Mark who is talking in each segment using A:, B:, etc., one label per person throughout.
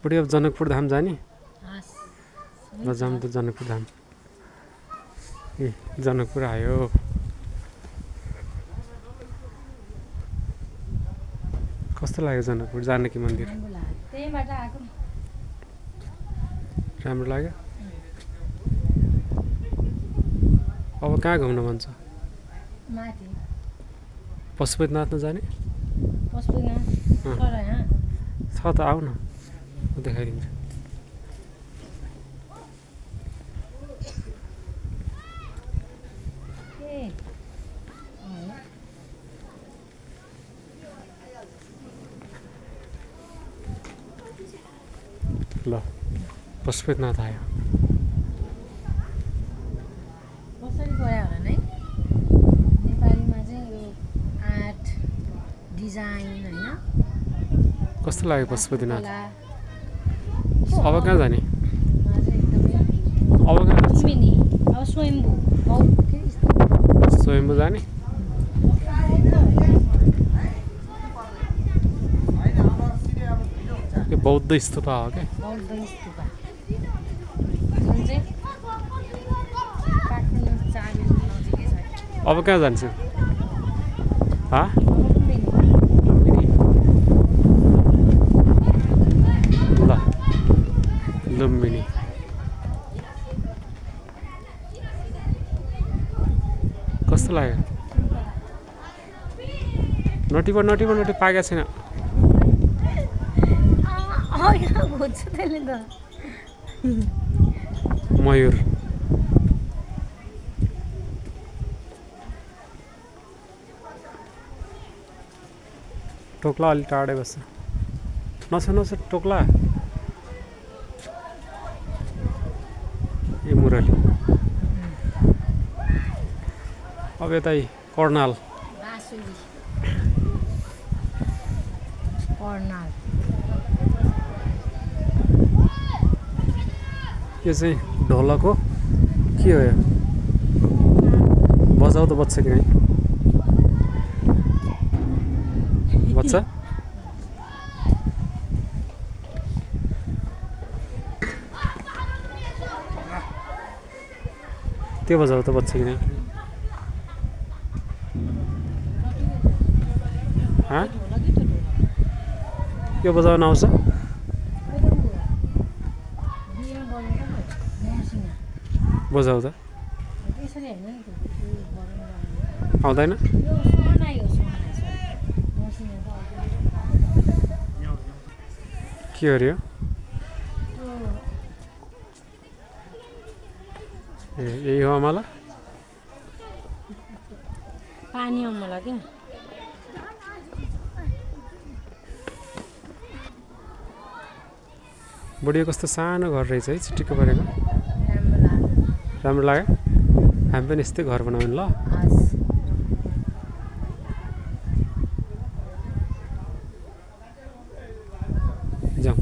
A: बुढी अब जनकपुर धाम जाने ल जाऊँ त जनकपुर धाम ए जनकपुर आयो कस्तो लाग्यो जनकपुर जानकी मन्दिर
B: त्यहीबाट आएको
A: राम्रो लाग्यो अब कहाँ घुम्न मन छ
B: माथि
A: पशुपतिनाथ नजाने
B: पशुपतिनाथ तर यहाँ
A: छ त आऊ न म देखाइदिन्छु ल पशुपतिनाथ आयो
B: कसरी गयो होला नै नेपालीमा चाहिँ यो आर्ट डिजाइन होइन
A: कस्तो लाग्यो पशुपतिनाथ अब कहाँ जाने अब कहाँ
B: लुम्बिनी अब स्वयम्भू
A: स्वयम्भू जाने यो बौद्ध स्तूपा हो क्या
B: बौद्ध स्तूपा जुन चाहिँ काठमाडौँ 4 माइल नजिकै छ
A: अब कहाँ जान्छु ल लुम्बिनी कस्तो लाग्यो नटिप पाकेको छैन मयूर टोक्ला अलि टाढै बस्छ नछ टोक्ला ए मुरली अब यतै कर्णाल यो चाहिँ ढोलक हो के हो यो बजाउ त बज्छ कि नै बज्छ त्यो बजाउ त बज्छ कि नै यो बजाउन आउँछ बजाउँदा आउँदैन के अरे ए यही हो अमला
B: पानी अमला क्या
A: बुढी कस्तो सानो घर रहेछ है चिटिक्क परेको राम्रो लाग्यो हामी पनि यस्तै घर बनाउनु ल जाउँ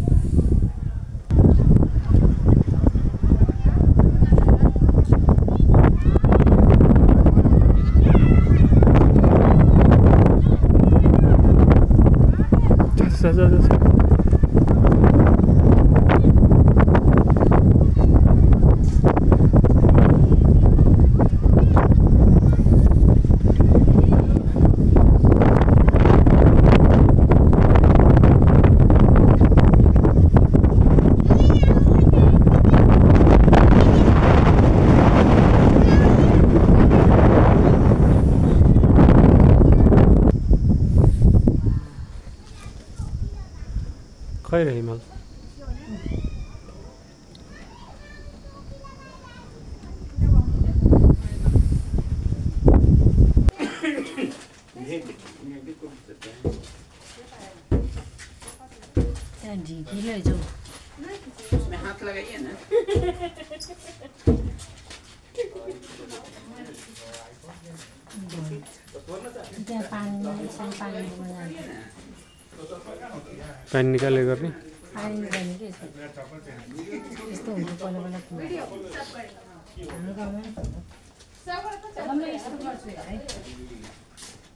A: खै रे हिमाल
C: इसमें हाथ लगाइए ना
A: पानी निकाले गर्ने
B: पानी निकाल्ने के यस्तो हुन्छ पहिला पहिला हाम्रो गाउँमा हामीले यस्तो गर्छु है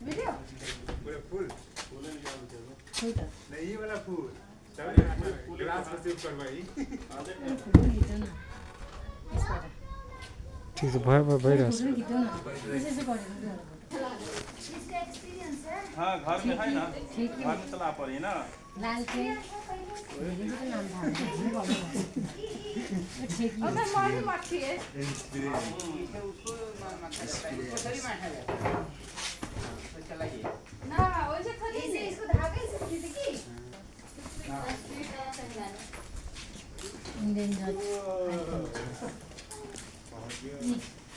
B: भिडियो फुल नहीं ये वाला फूल
A: ठिक छ भयो भइरहेछ
D: हाँ घर में है ना घर में चला पड़ी ना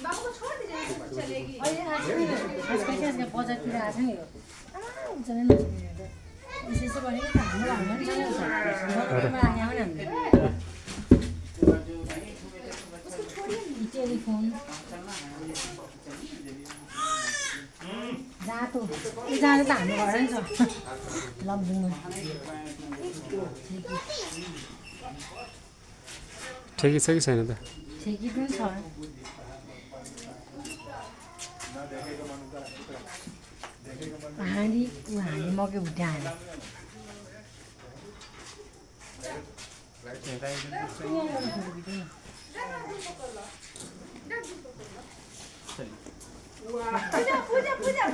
B: बाबू को छोड़ दीजिए चलेगी आजकल बजारतिर आएको छ नि यो चले न विशेष भनेको त हाम्रो चलेको छ घरमा आयो भने टेलिफोन जातो यो जाँदा त हाम्रो घर नि छ लमजुङमा
A: ठिकै छ कि छैन त
B: ठिकै पनि छ हाँडी मकै भुट्या हाल्यो पूजा